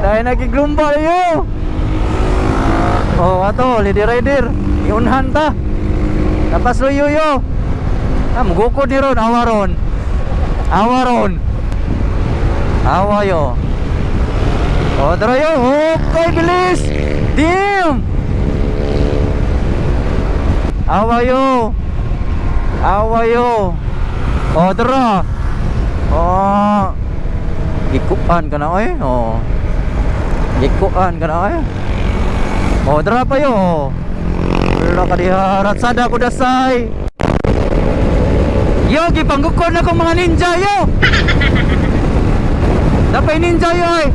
Dahil nagiglumba yo. Oh, ato, lady rider. Iunhan ta. Tapas luyo yo. Ah, mugukod ni ron, awa ron. Awa ron. Awa yo. Oh, tara yo. Okay, bilis. Damn. Awa yo. Awa yo. Oh, tara. Oh. Gikuan ka na oy. Oh. Gikuan ka na oy. Oh, tara pa yo. Wala ka diha. Ratsada ko dasay. Yo, gipanggukon na kong mga ninja yo. Dapay ninja yo ay.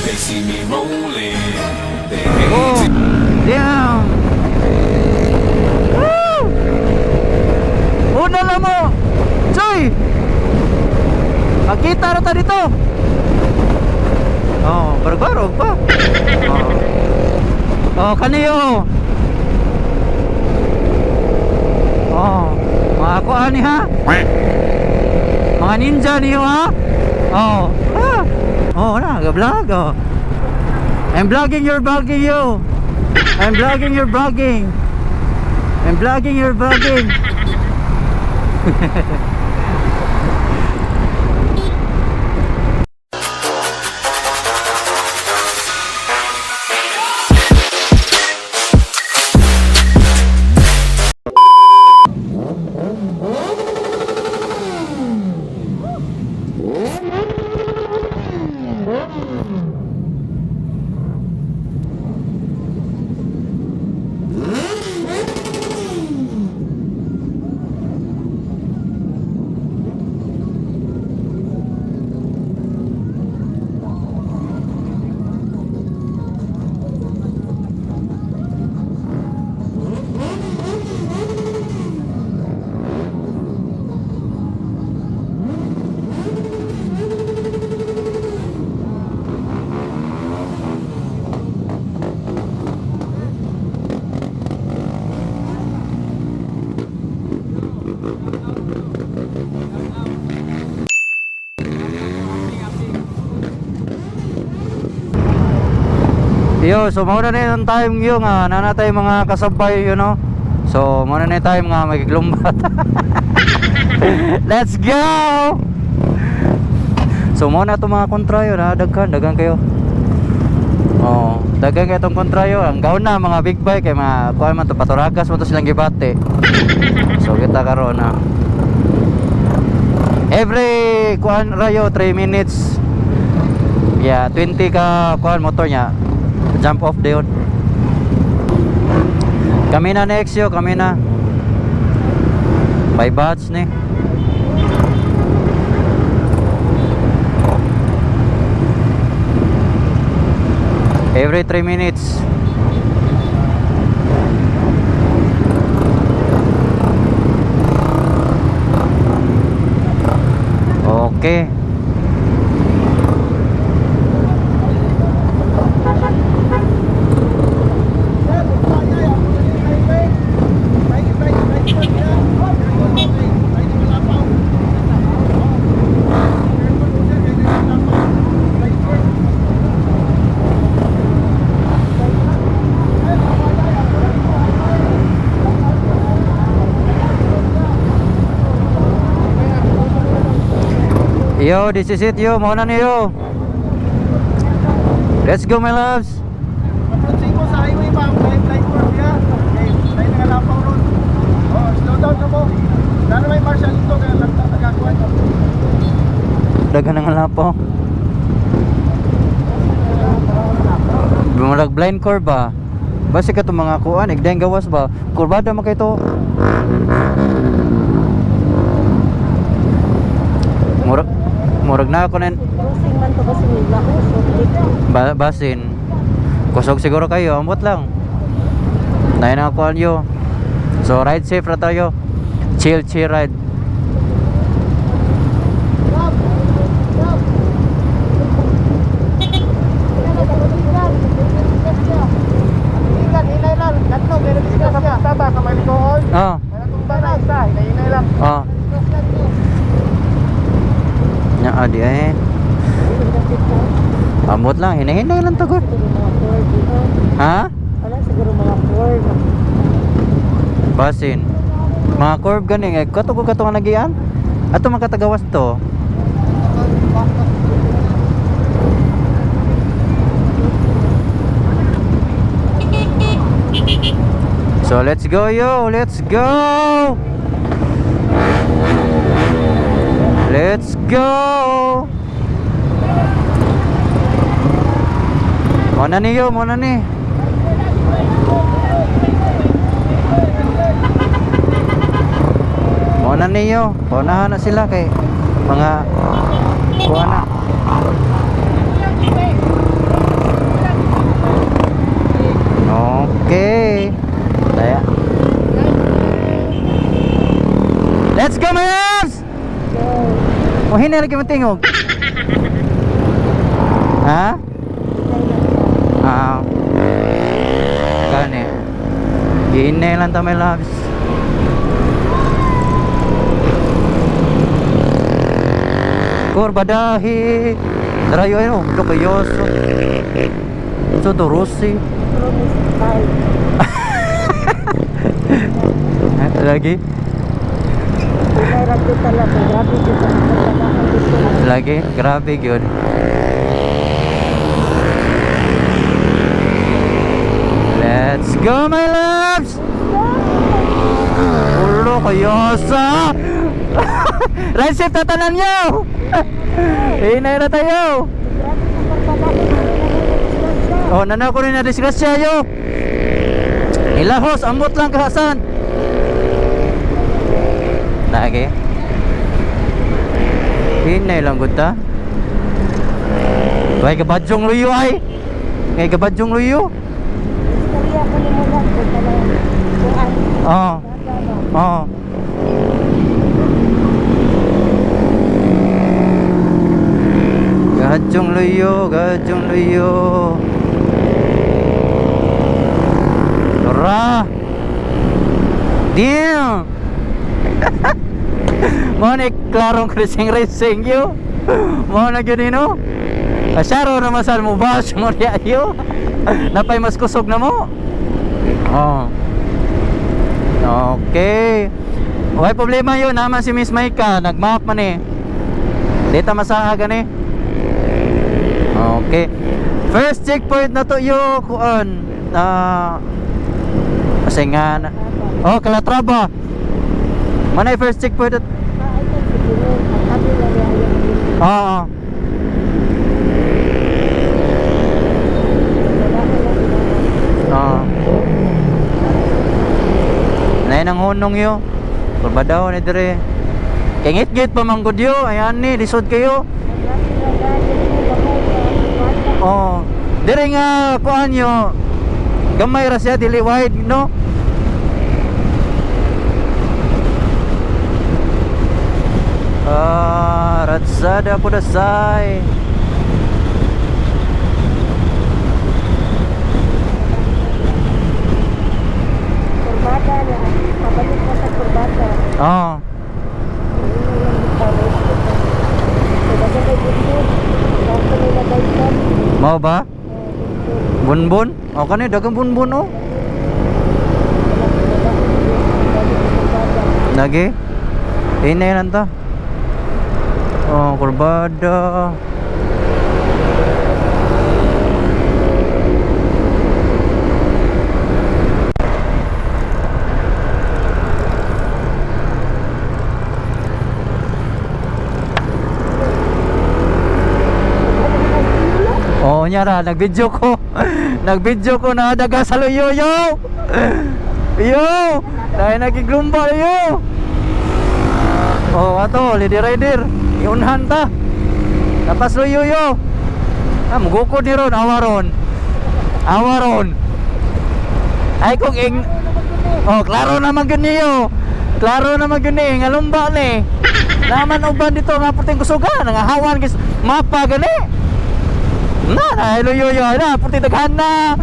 They see me rolling. They Oh, hate damn. Woo! Una lang mo. Choy! Magkita na ta dito. Oh, barog-barog pa. Oh. Oh, kaniyo. Oh, mga kuan ni ha. Mga ninja niyo ha. Oh. Ah. Oh, na, ga-vlog oh. I'm vlogging your vlogging you. I'm vlogging your vlogging. I'm vlogging your vlogging. Yo, so mauna na yung time yo nga nanatay mga kasabay. So mauna na yung time nga magiglumbat. Let's go. So mauna to mga kontra yun ha, daghan, daghan kayo. Oh, daghan kayo tong kontra yun. Ang gaon na mga big bike kay mga kuan man to paturagas man to silang gibate. So kita karon ha. Every kuan rayo 3 minutes. Yeah, 20 ka kuan motor niya. Jump off dayon. Kami na next yo, kami na. By batch ni. Every 3 minutes. Okay. Yo, this is it yo. Mao na niyo. Let's go, my loves. Approaching ko sa highway pa, flight flight curve ya. Okay, tayo nangalapaw ron. Oh, slow down na mo. Lalo may marshal dito, kaya lang nagagawa ito. Daghan ng lapo. Murag blind curve ba? Basi ka itong mga kuan, igdeng gawas ba? Kurbada man kay to. Murag murag na ako nin Crossing man to kasi nila ko. So, ba, basin. Kusog siguro kayo, ambot lang. Nay na kuan yo. So ride safe ra tayo. Chill chill ride. Igan, hinay lang. Tatlo, kaya nabiskas siya. Taba, kamay ko. Ah, Kaya natumba na isa, hinay-hinay lang. ah. Nya adi eh. Amot lang, hinahinay lang tagod. Siguro mga 4 dito. Ha? Wala siguro mga 4. Basin. Mga curve gani eh kato ko kato nga nagian. Ato man katagawas to. So let's go yo, let's go. Let's go. Mona ni yo, mona ni. Mona niyo, paunahan na sila kay mga kuha na. Okay. Daya. Let's go, Mavs! Go. O hinay lagi mo tingog. Ha? Ah. Gani. Hinay lang ta, my loves. Kurbadahi. Drayo ayo, do kayoso. So Rossi. Promise bye. Lagi, Pinay ra gyud talaga. Grabe gyud sa mga gusto. lagi, grabe gyud. Let's go, my loves! Ulo kayosa! Right shift na tanan nyo! Hinay na tayo! Grabe ang barkada ko. Oh, nanaw ko rin na disgrasya yo. Nilahos, ambot lang kahasan. Lagi. Hinay lang gud ta. Way gabadyong luyo ay. Ngay gabadyong luyo. Istorya ko ni muna kung kanang kuan. Oo. Oo. Gadyong luyo, gadyong luyo. Ra. Damn. Mo ni klarong racing racing yo. Mo na gyud no. Asyaro na masal mo bash mo riya yo. Napay mas kusog na mo. Oh. Okay. Way problema yun naman si Miss Maika, nagmap man eh. Di ta masaha gani. Okay. First checkpoint na to yo kuan. Ah, uh, Oh, Calatrava. Manay first checkpoint at Ah, ay siguro ang tabi lang niya yung Oo. Oo. Nay nang hunong yo. Kurbadaw ni dire. Kingit-git pa manggod yo. Ayan ni, lisod kayo. Oh, dire nga kuan yo. Gamay ra siya dili wide no. Ah, ratsada kudasai. Kurbada na. Pabalik na sa kurbada. Oh. Mao ba? Bunbun? Oh kani dagang bunbun oh. Lagi. Hinay lang ta. Oh, kurbada. Oh, nya ra nagvideo ko. Nagvideo ko na daga sa luyo yo. Yo, dahil nagiglumba yo. Oh, ato lady rider, iunhan ta. Tapas luyo yo. Ah, mugukod ni ron, awa ron. Awa ron. Ay kung ing Oh, klaro naman gyud niyo. Klaro naman gyud ni, nga lumba ni. Naman uban dito nga puting kusugan, nga hawan gis mapa gani. Na, na, luyo yo, na, puti daghan na.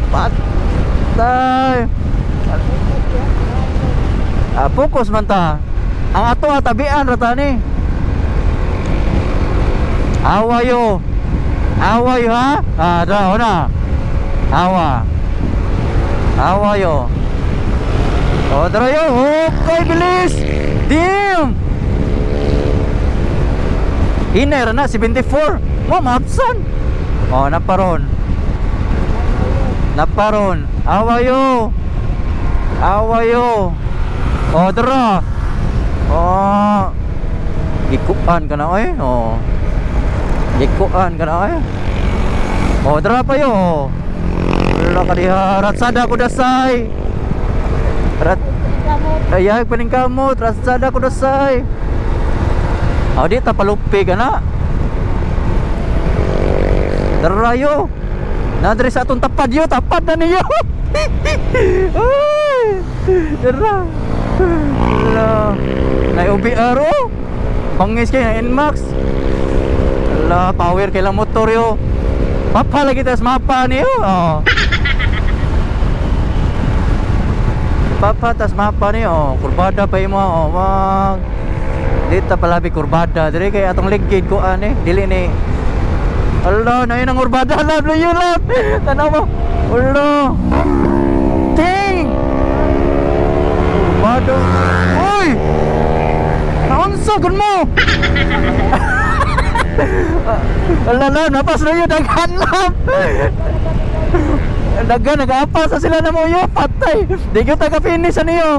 Patay. Ah, focus man ta. Ang ato ah, tabian ra ta ni. Awa yo. Awa yo ha? Ah, dra na. Awa. Awa yo. Oh, dra yo. Okay, bilis. Damn. Hinay ra na 74. Mo maapsan. Oh, naparon. Naparon. Awa yo. Awa yo. Oh, dra. Oh. Gikuan ka na oy. Oh. Gikuan ka na oy. Oh, dra pa yo. Wala ka diha. Ratsada ko dasay. Rat Ayay, paningkamot. Ratsada ko dasay. Oh, di ta palupi ka na. Darayo. Nadre sa atong tapad yo, tapad na niyo. Ay, dara. Ala. Na OBR oh. Bangis kay na NMAX. Ala, power kay lang motor yo. Mapa lagi tas mapa niyo. Oh. Papa tas mapa niyo. Oh. Kurbada pa imo oh. Wag. Di ta palabi kurbada diri kay atong ligid ko ani dili ni. Ala, na yun ang urbada lab, na yun lab. Tanaw mo. Ala. Ting! Urbada. Uy! Naunsa gun mo? Ala lab, napas na yun daghan lab. Daghan nag-apas na sila na mo yo, patay. Di ko taga finish ano yo.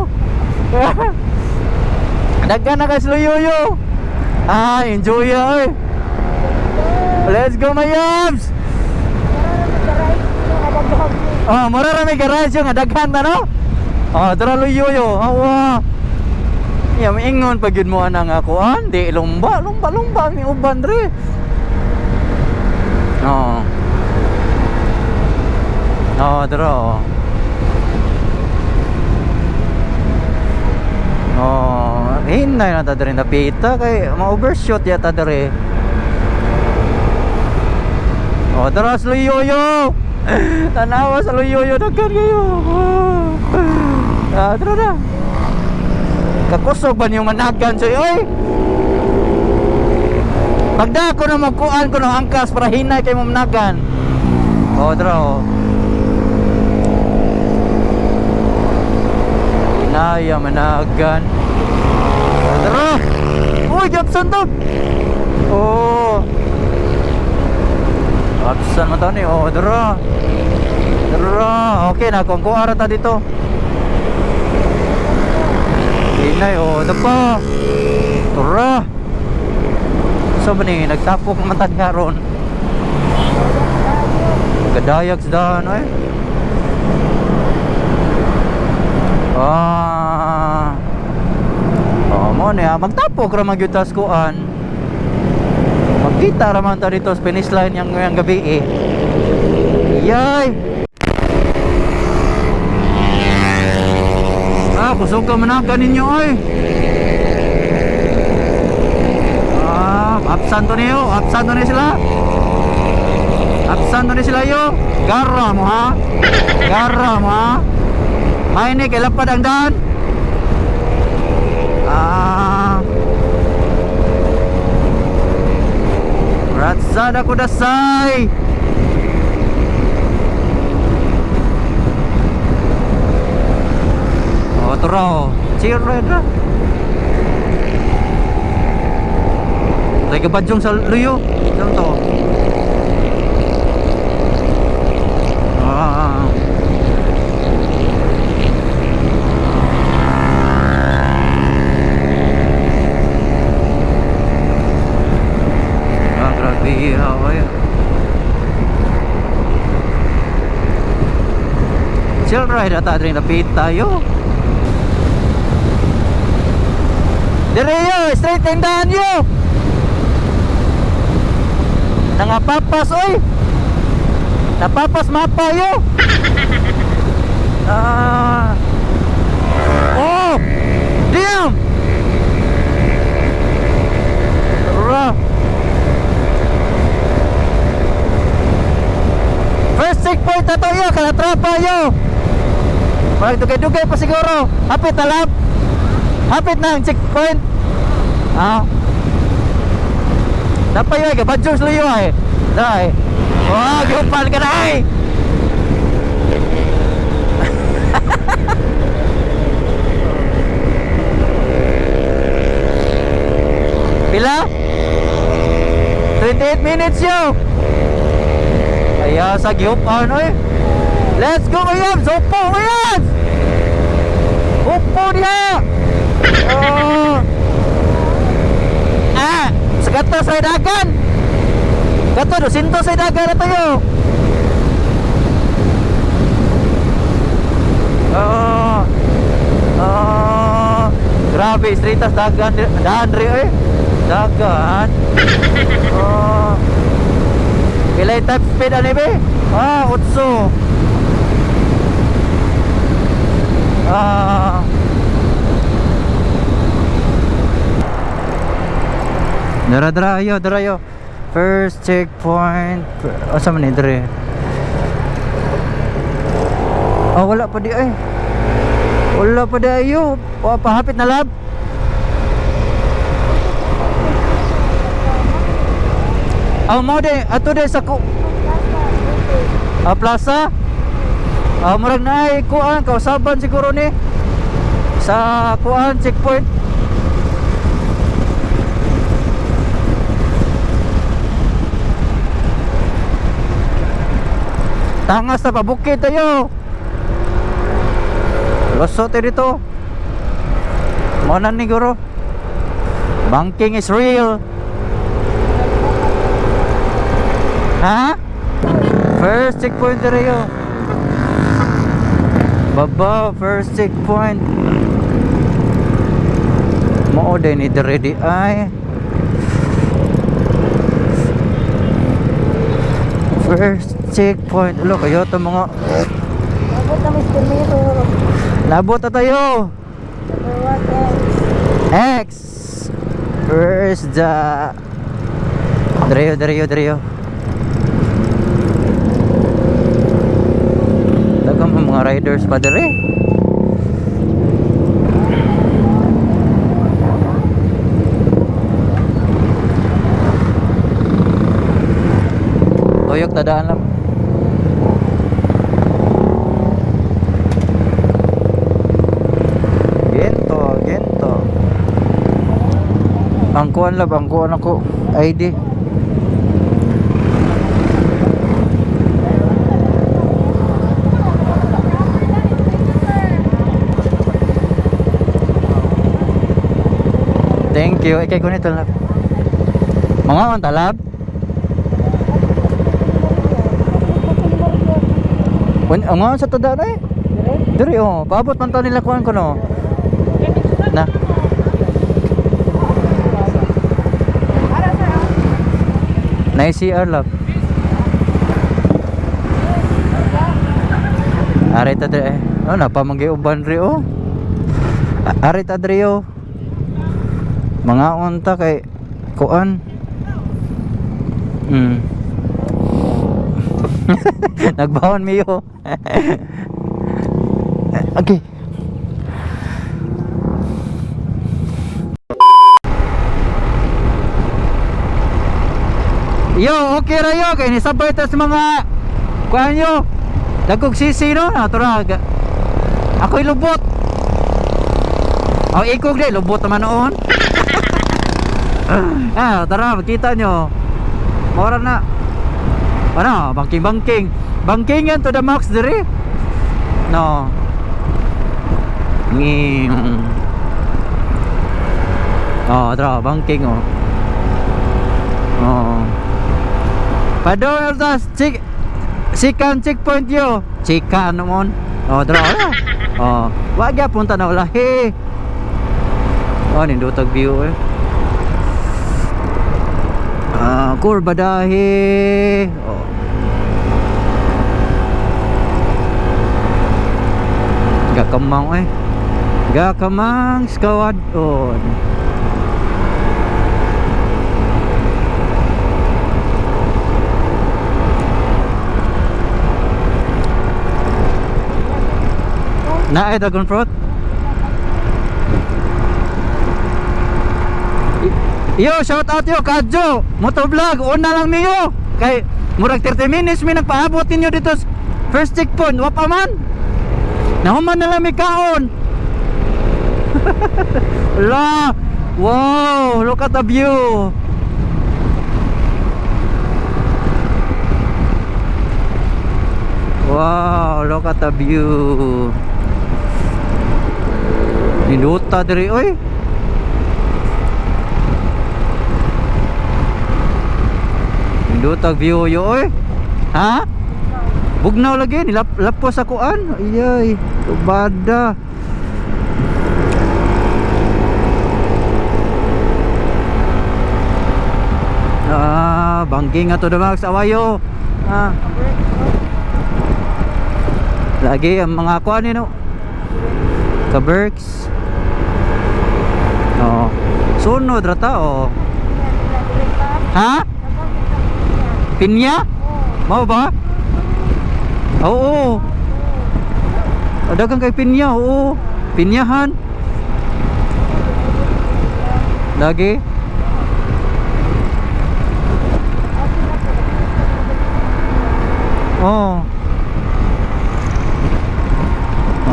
Daghan na kay yo yo. Ah, enjoy ya oy. Let's go, my yams! Oh, mura ra may garage nga daghan na no? Oh, dara luyo yo. Awa. Ya, maingon pag yun mo ana nga kuan, di lumba, lumba, lumba ni uban dre. Oh. Oh, dara oh. Oh, hinay na ta diri napita kay ma-overshoot yata diri. Oh, tara sa luyoyo. Tanawa sa luyoyo daghan kayo. Ah, tara na. Kakusog ba niyo managan soy oy? Pagda ko na magkuan ko ng angkas para hinay kay mo managan. Oh, tara oh. Hinaya managan. Oh, tara. Uy, Gabson to. Oh. Absan man ni. Oh, dara. Dara. Okay na kung kuara ta dito. Inay, oh, ito pa. Tara. So ba ni nagtapok man ta diha ron. Gadayag sa daan ay. Ah. Oh, mo niya magtapok ra man gyud tas kuan. Magkita ra man ta dito sa finish line yang ngayong gabi eh. Yay! Ah, kusog ka managan ninyo oy. Ah, absent to niyo, absent to ni sila. Absent to ni sila yo. Gara mo ha. Gara mo ha. May ni kay lapad ang daan. Ah. Ratsada kudasai. Oh, turo. Cheer red ra. Tay kabadyong sa luyo. Saan to? Ah. Ah, grabe. Ah, chill ride ata rin napit tayo. Dire yo, straight ang daan yo. Nangapapas oy. Napapas mapa yo. Ah. Oh! Damn! Ra. First checkpoint na to yo, kalatrapa yo. Parang dugay-dugay pa siguro. Hapit na lap. Hapit na ang checkpoint. Ah. Napay ay, kabadyong sa luyo ay. Dai. Oh, gupal ka na ay. Pila? 28 minutes yo. Aya sa giupan oy. Let's go uyab, sopo uyab. Upo diha. Oh. Ah, sa kato sa dagan. Kato 200 sa dagan na tayo. Oh. Oh. Grabe, streetas dagan daan ri oy. Dagan. Oh. Pilay type speed ani be? Ah, 8. Ah. Dara dara ayo, dara ayo. First checkpoint. Asa man ni dre? Oh, wala pa di ay. Wala pa di ayo. Wa pahapit na lab. Ah, mo de, ato de sa ku ah, plaza. Ah, murag na ay kuan kausaban siguro ni sa kuan checkpoint. Tangas na pabukid tayo. Lusot tayo dito. Mo na ni guro. Banking is real. Ha? First checkpoint tayo. Baba, first checkpoint. Mao din ni ready ay. First checkpoint. Ulo kayo to mga Abot na Mr. Miro. labot na tayo. Number 1 X. X. Where is the Dreo, Dreo, Dreo. Daghang mga riders pa dire. Tuyok tadaan lang. Gento, gento. Ang kuan lab, ang kuan ako ID. Thank you. Ikay ko nito lab. Mga on talab. Un ang mga sa tada na eh. Diri oh, paabot man ta nila kuan ko no. Na. Na CR lab. Ari ta diri eh. Oh, napamanggi uban ri oh. Ari ta diri oh. Mga unta kay kuan. Nagbaon miyo. Okay. Yo, okay ra yo kay nisabay ta sa mga kuan yo. Dagkog sisi no, natura. Ako'y lubot. Oh, ikog di lubot naman noon. Ah, tara, makita nyo. Mora na. Ano, bangking bangking. Bangkingan to the max diri. No. Nging. Oh, tara, bangking oh. Oh. Padong tas chick sikan checkpoint yo. Chika ano mon. Oh, tara. Oh, wa gyapon ta na ulahi. Oh, nindotag view eh. Ah, kurba dahi. Oh. Gakamang eh. Gakamang skawad on. Na ay dragon fruit. Yo, shout out yo, Kadjo, Motovlog, una lang niyo. Kay murag 30 minutes mi nagpaabot ninyo dito sa first checkpoint, wa pa man. Nahuman na lang mi kaon. La, wow, look at the view. Wow, look at the view. Niluta diri oy. Nindutag view yo oy. Ha? Bugnaw lagi nilap lapos sa kuan. Ayay, tubada. Ah, bangking nga to the max awayo. Ah. Lagi ang mga kuan ni no. Kaberks. Oh. Sunod ra ta oh. Ha? Pinya? Mao ba? Oo. Daghang kay pinya, oo. Pinyahan. Lagi. Oh.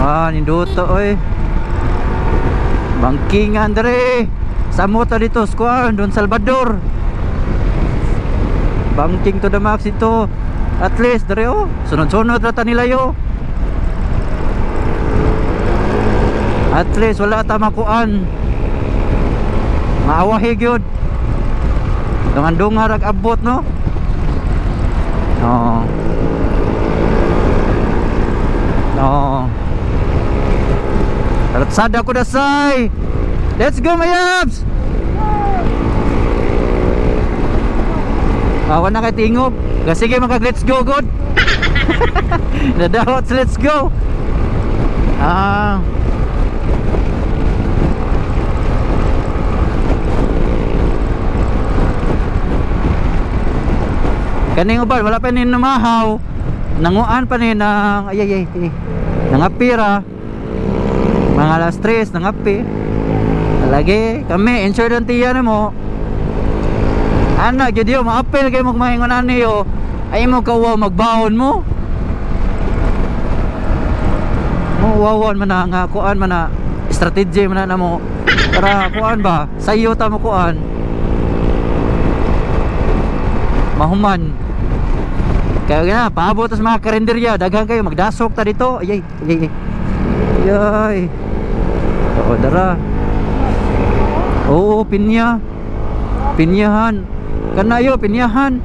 Ah, ninduto oy. Bangkingan dere. Samot ta dito, square Don Salvador. Banking to the max ito. At least dere oh. Sunod-sunod ra ta nila yo. At least wala ta makuan. Maawahi gyud. Dungan-dungan rag abot no. Oo. Oo. Ratsada ko dasay. Let's go, mayabs! Awa na kay tingog. Sige mga let's go good. Nadawat sa let's go. Ah. Kaning uban wala pa ni namahaw. Nanguan pa ni nang ay ay ay. Ay. Nangapira. Mga alas 3 nangapi. Lagi kami insure ang tiya nimo. Ana gyud yo maapil kay mo kumaingon ani yo. Ay mo kawaw magbaon mo. Mo wawan man na nga kuan man na strategy man na namo. Para kuan ba? Sayo ta mo kuan. Mahuman. Kaya na, paabot sa mga karinderya, daghan kayo magdasok ta dito. Ay ay ay. Ay. Ay. Oo, dara. Oo, pinya. Pinyahan. Kanayo, pinyahan.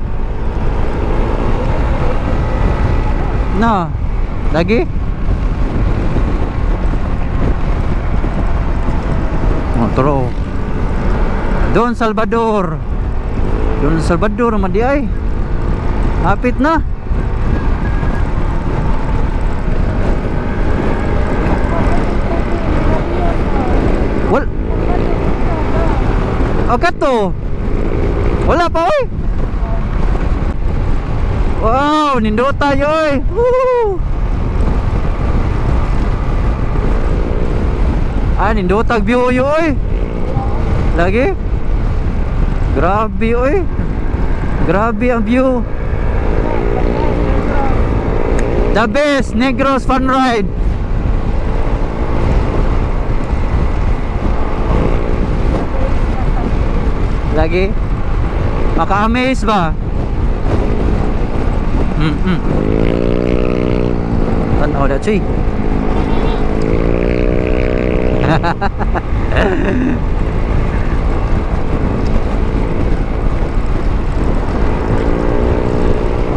Na. Lagi? Oh, turo. Don Salvador. Don Salvador man di ay. Hapit na. Wal. O kato. Wala pa oy. Wow, nindota yoy. Woo! Ah, nindotag view yoy. Lagi. Grabe oy. Grabe ang view. The best Negros Fun Ride. Lagi. Maka-amaze ba? Tanaw na chuy.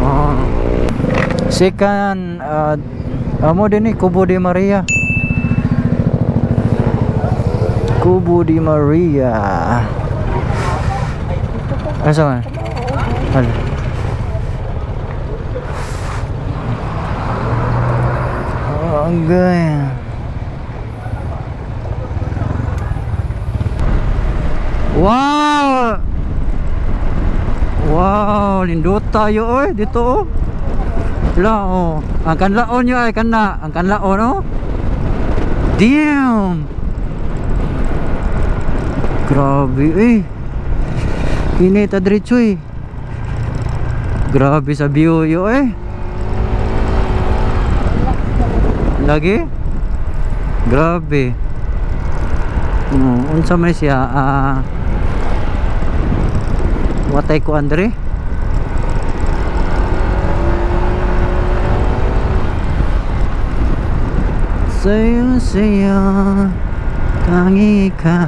Oh. Second, amo din ni Kubo de Maria. Kubo de Maria. Asa man? Hala. Oh, ang gaya. Wow! Wow, nindot tayo oy dito oh. La oh. Ang kanlaon nyo ay kana, ang kanlaon oh. Damn. Grabe eh. Kini ta diretso eh. Grabe sa view yo eh. Lagi? Grabe. Unsa man siya watay ko Andre. Sayo sayo tangi ka.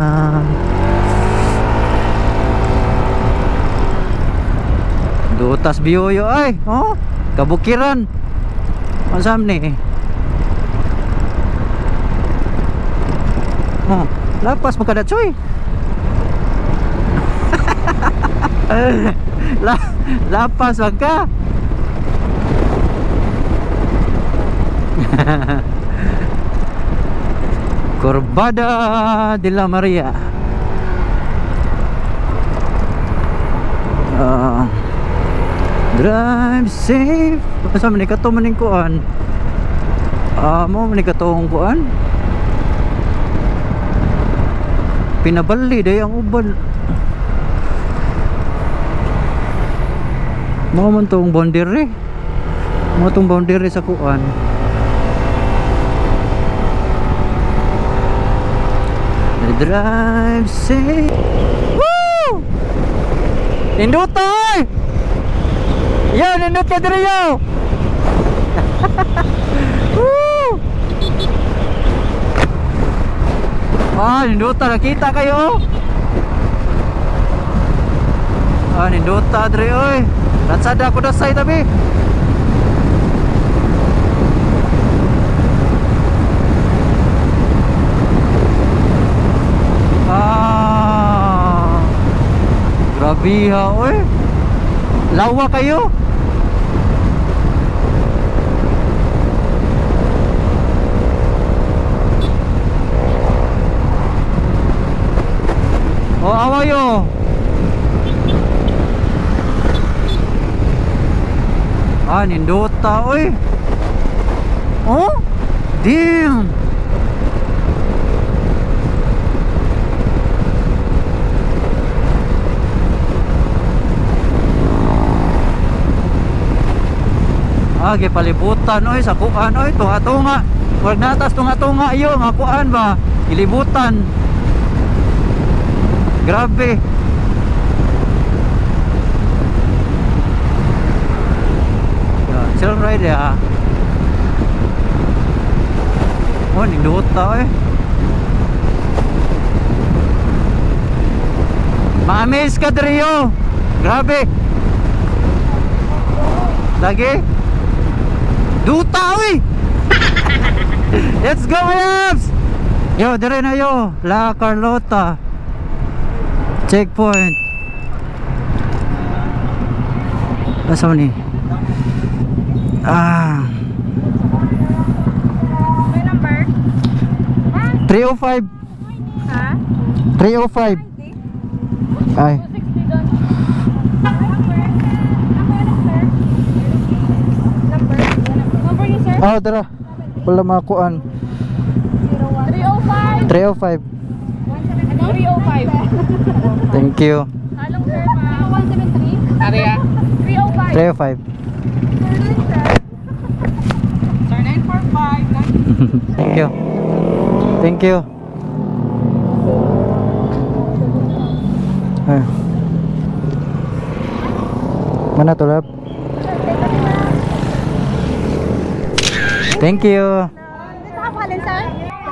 Dutas biyoyo ay, oh, kabukiran. Unsa man ni? Oh, lapas mo kada choy. Lapas wag ka. Corbada de la Maria. Ah, drive safe. Asa man ni kato man ning kuan? Ah, mo man ni katong kuan. Pinabali day ang uban. Mao man tong boundary. Mao tong boundary sa kuan. Drive safe. Woo! Nindot oy! Yo, nindot ka diri yo. Woo! Ah, nindota nakita kayo. Ah, nindota diri oy. Ratsada ko dasay tabi. Ah. Grabe ha, oy. Lawa kayo. Oh, awayo. Ah, nindota, oy. Oh? Damn. Ah, gipalibutan oy sa kuan oy, tunga-tunga. Wag natas tunga-tunga iyo nga kuan ba? Ilibutan. Grabe. Yan, chill ride ya. Oh, nindota eh. Ma-amaze ka diri yo. Grabe. Lagi. Duta uy. Let's go, Labs! Yo, dire na yo. La Carlota. Checkpoint. Asa man ni? Ah, May number? 305. Ha? 305. Ay, 260 doon. Number? Number ano, sir? Number? Number niyo, sir? oh, tara. Wala makuan. 305. 305. 305. Thank you. Halong sir, ma. 173? Area? 305. 305. Sir, 945. Thank you. Thank you. Ay. Mana to, love? Thank you. Dito ka pa sir?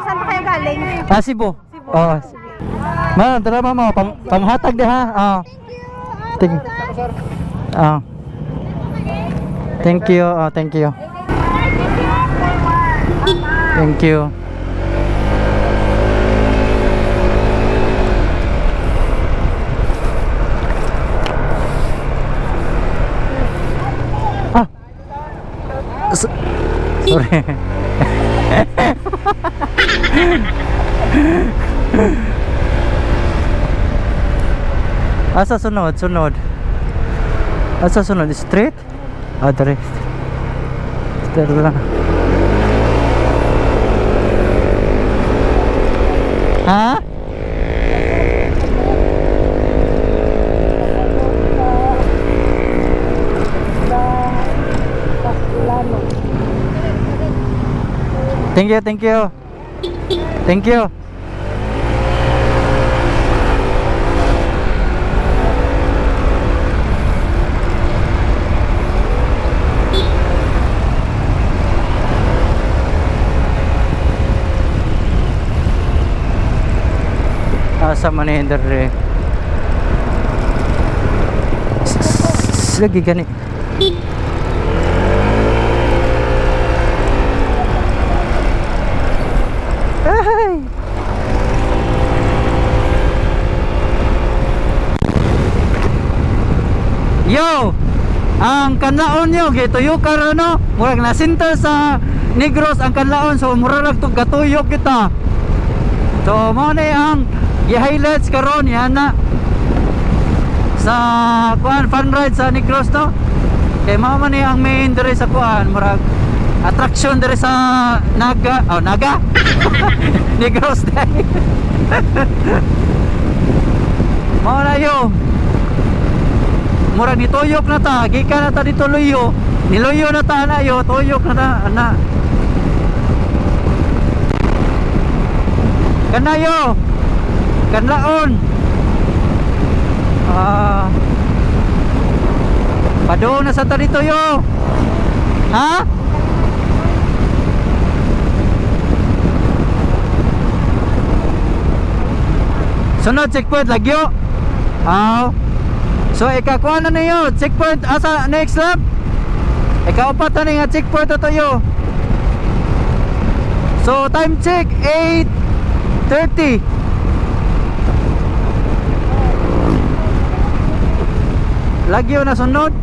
Saan pa kayo galing? Ah, Cebu. Oh. Ma, tara mama, panghatag di ha. Ah. Thank you. Ah. Thank you. Ah, thank you. Thank you. Ah. Sorry. Asa sunod, sunod. Asa sunod straight? Ah, dire. Straight lang. Ha? Thank you, thank you. Thank you. Asa man ni dere? Lagi gani. Ay! Yo! Ang kanlaon nyo, gituyok ka no? Murag nasinta sa Negros ang kanlaon, so murag to gatuyok kita. So mao ni ang gi-highlights karon yan na sa kuan fun ride sa Negros, no. Kay mao man ni ang main diri sa kuan, murag attraction diri sa Naga, oh Naga. Negros day. Mao na yo. Murag nituyok na ta, gikan na ta dito luyo. Niluyo na ta na yo, tuyok na ta ana. Kanayo. Kanlaon. Ah. Padung na sa ta dito yo. Ha? Sunod checkpoint lagyo. Aw. So ikakuha na niyo checkpoint asa next lap. Ikaupat na ni nga checkpoint ato yo. So time check 8:30. Lagyo na sunod.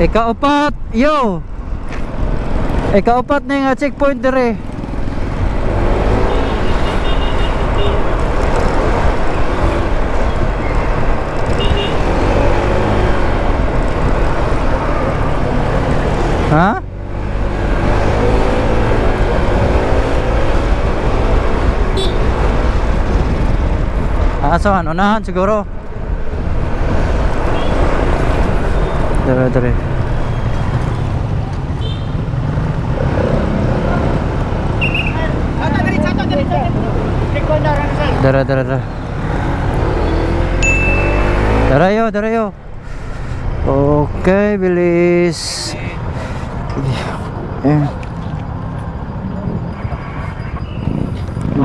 Ikaupat, yo. Ikaupat na nga checkpoint dire. Ha? Ah, so ano unahan siguro. Dere, dere. Dere, dere, dere. Dere yo, dere yo. Okay, bilis. Eh.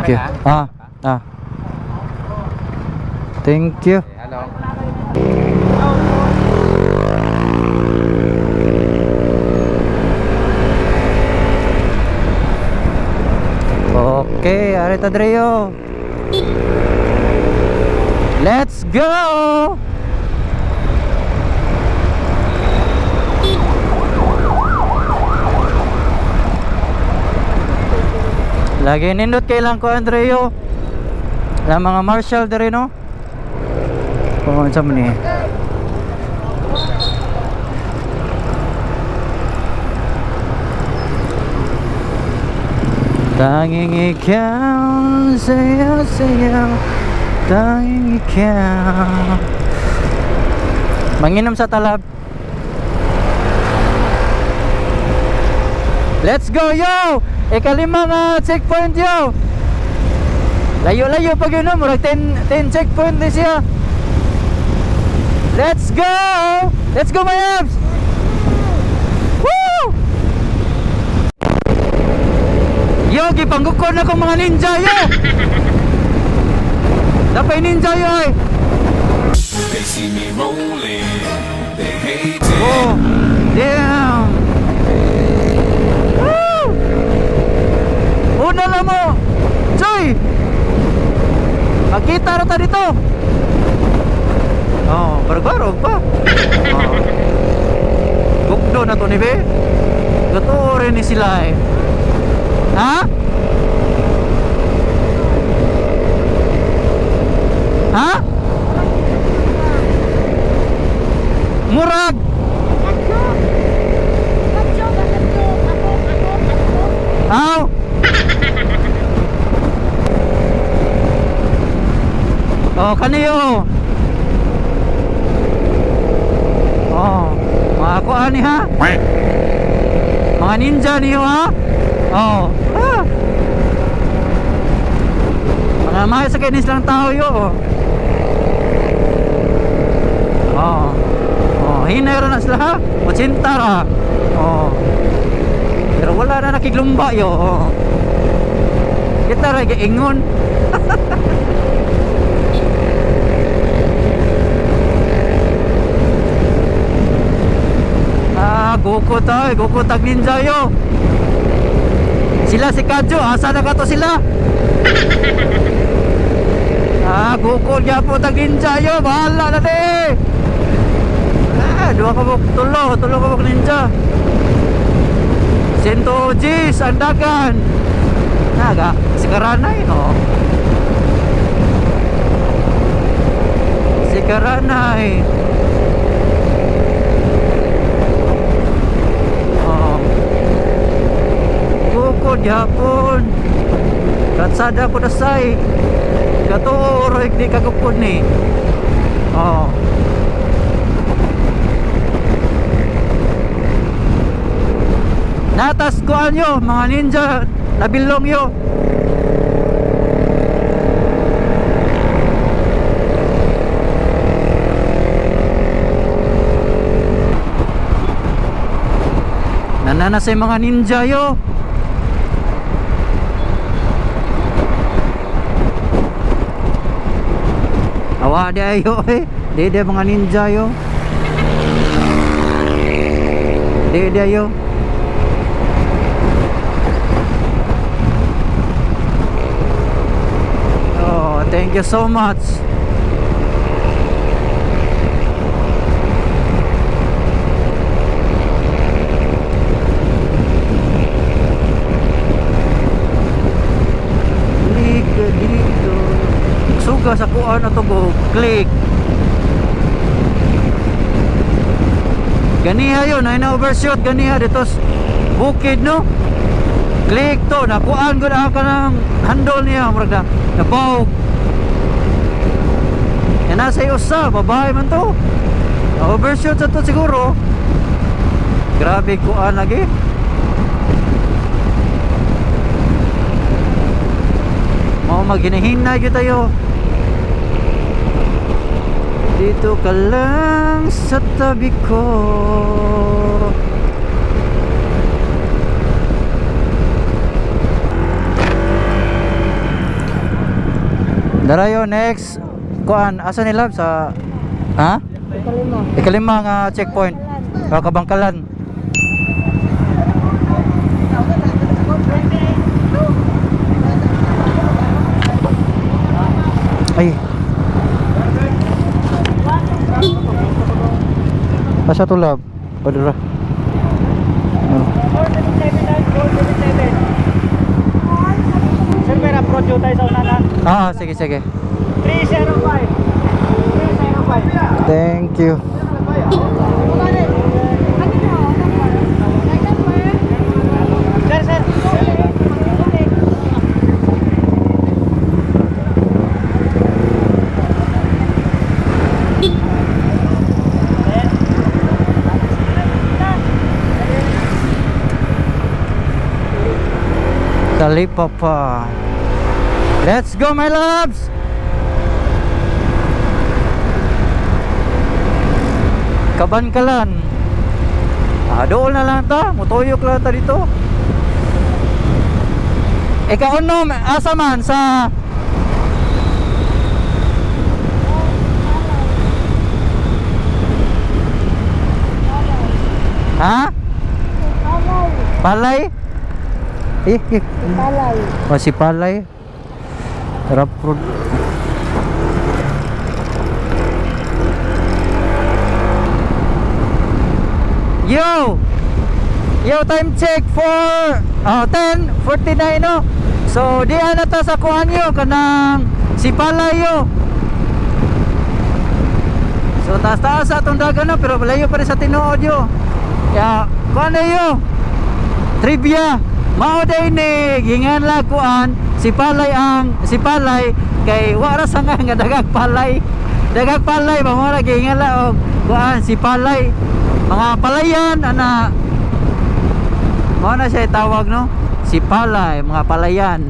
Okay. Ah, ah. Thank you. Hello. Okay, arita Dreo. Let's go! Lagi nindot kay lang ko Andreo. Ang mga marshal diri no. Kung unsa man ni. Tanging ikaw, sayaw, sayaw. Tanging ikaw. Manginom sa talab. Let's go, yo! Ikalima nga checkpoint, yo! Layo-layo pag yun, no? Murag 10, 10 checkpoint ni siya. Let's go! Let's go, my abs! Woo! Yo, gipanggukon na kong mga ninja, yo! Dapay ninja, yo, ay! They see me rolling, they hate it. Oh, damn! Woo! Una lang mo! Choy! Magkita ra ta dito! Oh, barog-barog pa. Oh. Gugdo na to ni be. Gato rin ni sila eh. Ha? Ha? Murag! Aw! Oh, kaniyo. Oh. ni ha. Mga ninja niyo ha. Oh. Ah. Mga mahal sa kinis lang tao yo. Oh. Oh. Oh, hinay ra na sila ha. 80 ra. Oh. Pero wala na nakiglumba yo. Oh. Kita ra giingon. Ah, Goku tayo, Goku tag ninja yo. Sila si Kadjo, asa na ka to sila? Ah, Goku gyapon tag ninja yo, bahala na te. Ah, duha ka buk tulo, tulo ka buk ninja. Sento G's ang dagan. Naga, si Karanay, oh. Si Karanay. Oh. Kukod yapon. Katsada ko dasay. Katuo roy di kagukod ni. Oh. Natas kuan yo mga ninja nabilong yo. Nanana sa mga ninja yo. Awa di ayo eh. Di di mga ninja yo. Di di ayo. Oh, thank you so much. Click dito. Suga sa kuan na to go. Click. Ganiha yun, ay na overshoot ganiha dito sa bukid no. Click to, nakuan gud ka ng handle niya murag na nabawg. Yan nasa usa, babae man to. Na overshoot sa to siguro. Grabe kuan lagi. Mao maghinahinay gyud tayo. Dito ka lang sa tabi ko. Darayo next kuan asa ni lab sa ha? Ikalima. Ikalima nga checkpoint. O, Kabangkalan. Ay. Asa to lab? Padura. Oh. 477 Sir, may approach tayo sa una na. Ah, sige sige. 305. 305. Thank you. Sir, sir. Talipapa. Let's go my loves! Kabankalan. Ah, doon na lang ta. Mutuyok lang ta dito. Ikaw no, asa man sa Ha? Palay. Palay? Eh, eh. Palay. O si Palay. Rough road. Yo! Yo, time check for oh, 10:49 no. So, di na ta sa kuan yo kanang si Palay yo. So, taas-taas sa atong dagan no, pero layo pa rin sa tinuod yo. Ya, kuan na yo. Trivia. Mao day ni gingan la kuan si Palay ang si Palay kay wa ra sa nga nga dagag palay. Dagag palay ba mo ra gingan la og kuan si Palay. Mga palayan ana. Mao na siya tawag, no? Si Palay, mga palayan.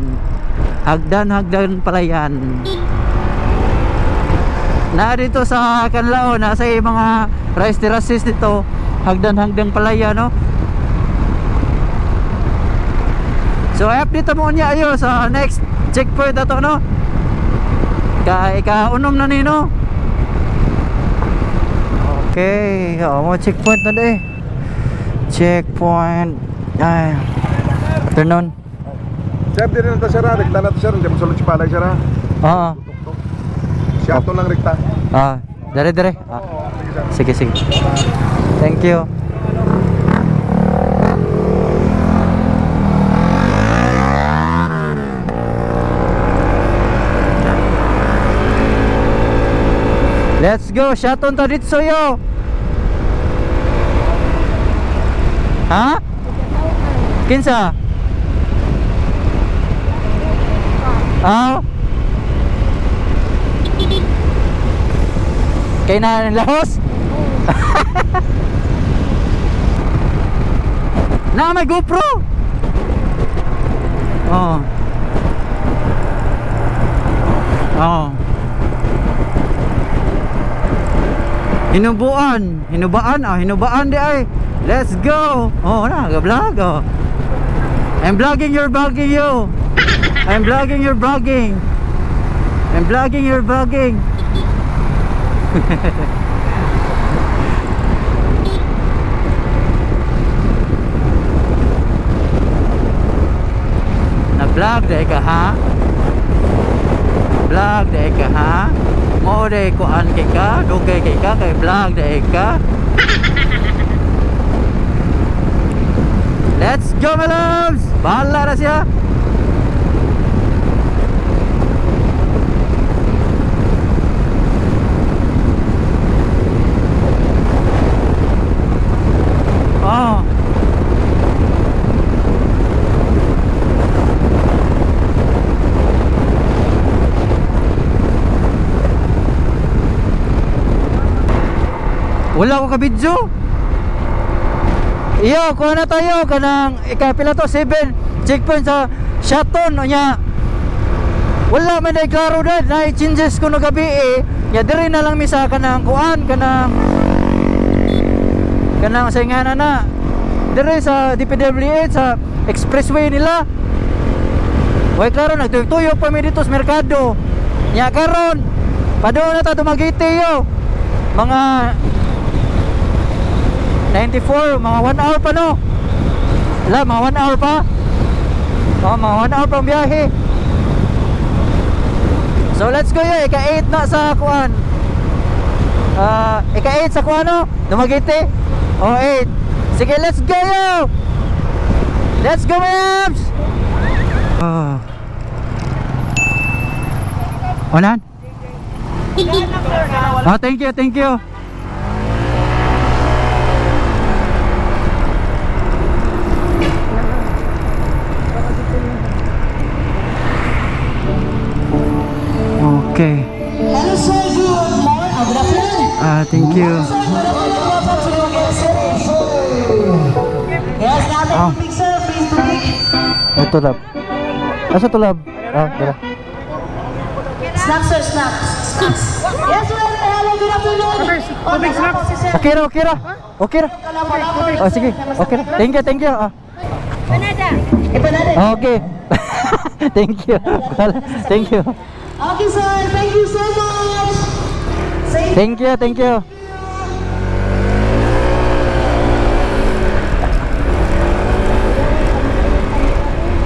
Hagdan-hagdan palayan. Na dito sa Canlaon, nasa mga rice terraces dito, hagdan-hagdan palayan, no? So i-update mo niya ayo sa next checkpoint ato, no? Ka ika-unom na nino. Okay, oh, mo checkpoint na de. Checkpoint. Ay. Afternoon. Sir, di rin na sir, ha? Rekta na to, sir. Hindi mo sulod si Palay, sir, ha? Oo. Tuktok. Siya to lang rekta. Ah, dere dere. Ah. Oo, sige, sir. Sige, sige. Thank you. Let's go. Shaton ta dito yo. Ha? Kinsa? Ah? Kay na lahos? Na may GoPro. Oh. Oh. Hinubuan, hinubaan ah, hinubaan di ay. Let's go. Oh, na, ga-vlog oh. I'm vlogging your vlogging you. I'm vlogging your vlogging. I'm vlogging your vlogging. Na-vlog dahil ka ha? Vlog dahil ka ha? Mo dahil kuan kay ka, dugay kay ka, kay vlog dahil ka. Let's go, my loves! Bahala na siya! Oh. Wala ko ka video. Iyo, kuha na tayo kanang ikapila to 7 checkpoint sa Shaton unya. Wala man ay klaro dad, na changes ko no gabi eh. Ya diri na lang mi sa kanang kuan kanang kanang sa ingana na. Diri sa DPWH sa expressway nila. Way klaro nagtuyok pa mi dito sa merkado. Nya karon padung na ta Dumaguete yo. Mga 94, mga 1 hour pa, no? Wala, mga 1 hour pa. Oh, mga 1 hour pang biyahe. So let's go yo, ika-8 na sa kuan. Ah, ika-8 sa kuan, no? Dumaguete. Oh, 8. Sige, let's go yo. Let's go, ma'ams. Ah. Onan? Oh, thank you, thank you. Okay. Hello sir, good morning. Good afternoon. Ah, thank you. Sir, good afternoon. Welcome to Dumaguete City. Yes, natin Ah. tubig sir, please tubig. Ito lab. Asa to lab? Ah, dala. Snacks sir, snacks. Snacks. Yes sir, hello, good afternoon. Tubig snacks. Okay ra, okay ra. Okay ra. Oh, sige. Okay ra. Thank you, thank you. Ah. Ipanada. Okay. Thank you. Thank you. Okay sir, thank you so much. Say Thank you, thank you.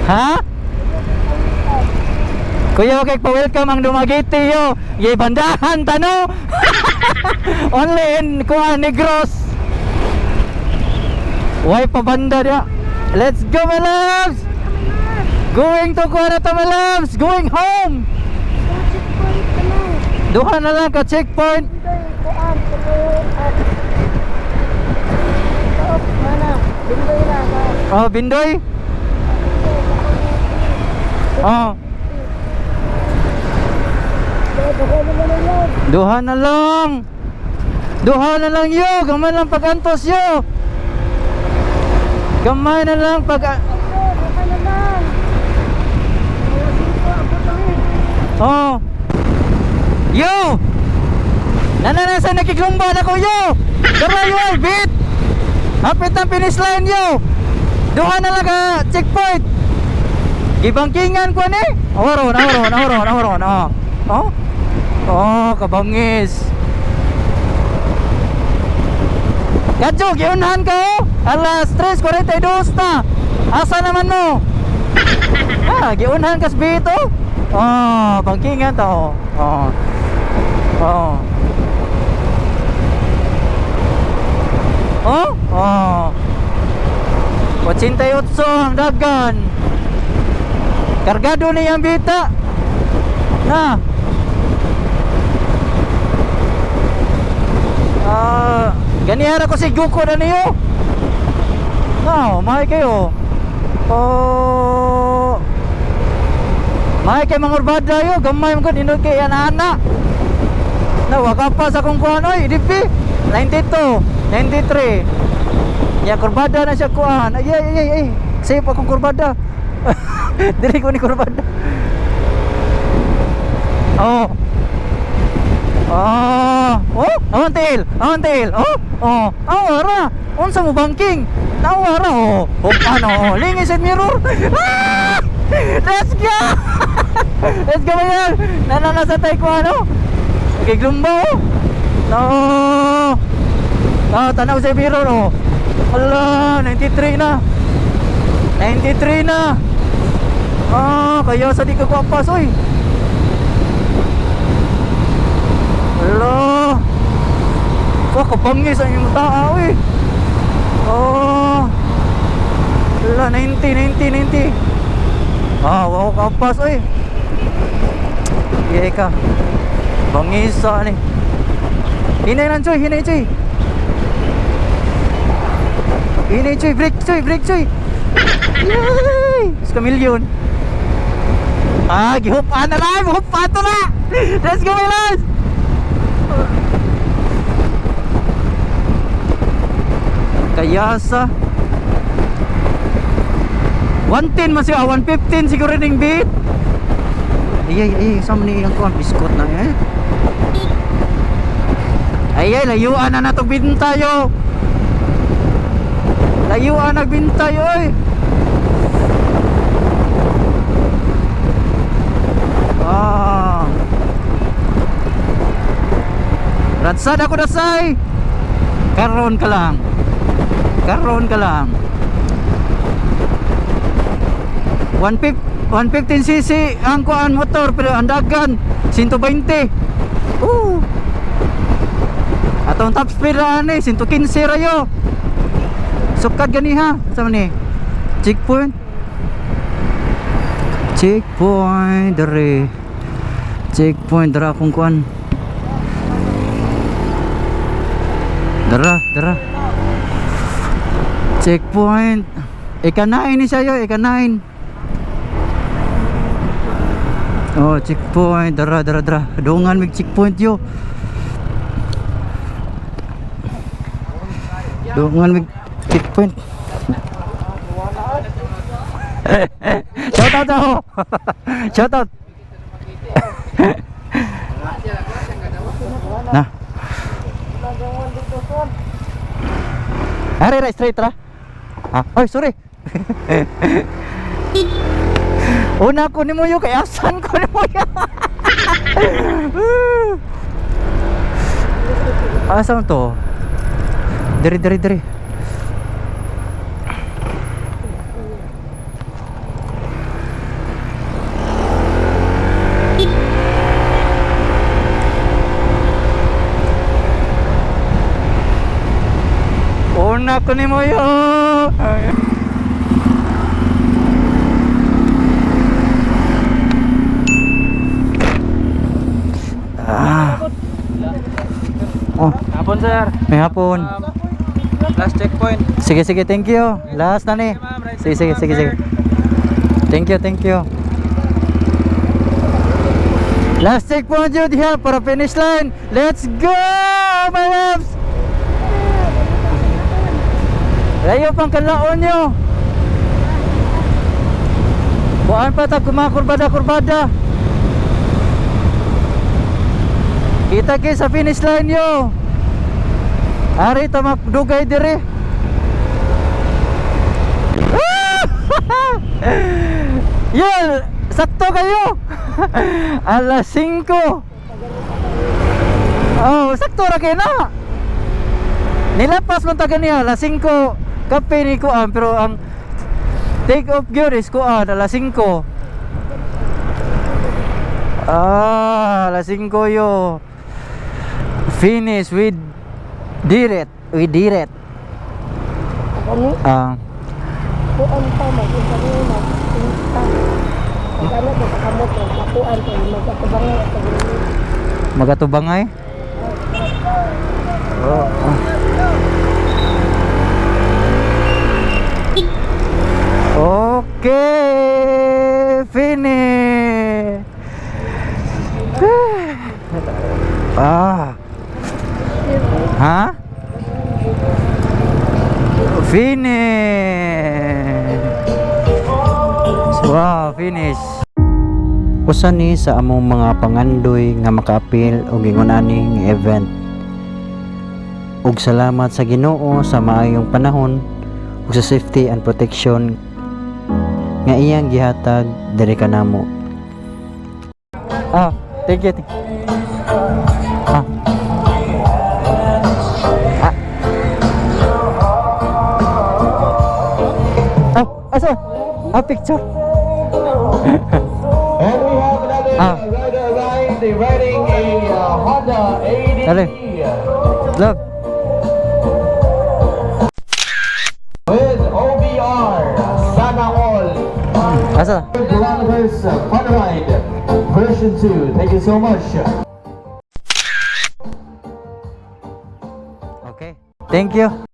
Ha? Kuya, okay pa-welcome ang Dumaguete yo. Ye bandahan tano. Only in kuan Negros. Why pa banda dia? Let's go, my loves. Going to Kuarata, my loves. Going home. Checkpoint ka na. Duha na lang ka checkpoint. Bindoy, kuan, tuloy, at Taop, mana, bindoy na ka. Oh, Bindoy. Oh, Duha na lang. duha na lang. Duha na lang yo, gamay lang pag-antos yo. Gamay na lang pag. Duha na lang. Oh. Yo! Nananasa nakiklumba na ko yo! Dara yo ay bit! Hapit ang finish line yo! Duha na lang ka checkpoint! Gibangkingan ko ni! Awaron, awaron, awaron, awaron, oh. Oh? Oh, kabangis. Kadyo, giunhan ka oh! Alas 3:42 na! Asa naman mo? Ah, giunhan kas bito. Oh, bangkingan ta oh. Oh. Oh. Oh, oh. 88 ang dagan. Kargado ni ang bita. Na. Ah, ganihara ko si Guko na niyo. Na, mahay kayo. Oh. Mahay kay mga urbada yo, gamay mo gud indot kay ana-ana. Na waka pa sa akong kuan oy, DP 92, 93. Ya kurbada na siya kuan. Ay ay ay ay. Safe akong kurbada. Dili ko ni kurbada. Oh. Oh, oh, awan tail, awan tail. Oh, oh, awa ra. Unsa mo banking? Tawa ra oh. Oh, ano, oh. Lingis at mirror. Ah! Let's go! Let's go man. Nanana sa taekwondo. Okay, glumba oh. No. Ah, tanaw sa mirror oh. Ala, 93 na. 93 na. Ah, kaya sa di ka kwapas oy. Ala. Wah, kabangis ang imong taa oy. Oh. Ala, 90, 90, 90. Ah, wow, kapas oy. Iye ka. Bangisa ni. Hinay lang, Choy, hinay, Choy. Hinay, Choy, break, Choy, break, Choy. Yay! Sa million. Ah, gihupan na lang, hupan to na. Let's go, my lads. Kayasa 110 man siya, 115 siguro ning beat. Ay ay ay, sa man ni ang kuan biskot na eh. Ay ay, layuan na natong bintayo. Layuan na bintayo oy. Ah. Radsad ako dasay. Karon ka lang. Karon ka lang. 115 cc ang kuan motor pero ang dagan 120. Oo. Atong top speed ra ani 115 ra yo. Sukad ganiha sa man ni. Checkpoint. Checkpoint dere. Checkpoint dara akong kuan. Dara, dara. Checkpoint. Ika-9 ni siya yo, ika-9. Oh, checkpoint. Dara, dara, dara. Dungan mig checkpoint yo. Dungan mig checkpoint. Shout out ako. Shout out. Na. Are, right, straight ra. Ah, oy, sorry. Una ko ni mo kay asan ko ni mo. Asa man to? Diri diri diri. Una ko ni mo yo. Ah. Oh, Hapon, sir. may hapon. Last checkpoint. Sige, sige, thank you. Last na ni. Sige, sige, sige, sige. Thank you, thank you. Last checkpoint yun diha para finish line. Let's go, my loves! Layo pang kalaon nyo. Kuan pa ta kumakurbada kurbada. Kita kay sa finish line yo. Ari ta dugay dire. Yun, sakto kayo. Alas 5. Oh, sakto ra kayo na. Nilapas man ta ganiha alas 5 kape ni kuan, pero ang take off gyud is kuan alas 5. Ah, alas 5 yo. Finish with did it. We did it. Ano? Ah, Kuan pa, mag-isa rin, mag-insta. Ano ko sa kamot, makuan ko, magkatubangay at pag Magatubangay. Oh. Okay, finish. Ah. Ha? Finish. Wow, finish. Usa ni sa among mga pangandoy nga makaapil og ingon ani nga event. Ug salamat sa Ginoo sa maayong panahon ug sa safety and protection nga iyang gihatag diri kanamo. Ah, thank you. Thank you. Ah. Ah. Ah, asa? Ah, picture. And we have another rider arrived, riding a Honda ADV. Dali. Love. With OBR, Sana All. Asa? Kilometers Fun Ride version 2. Thank you so much. Okay. Thank you.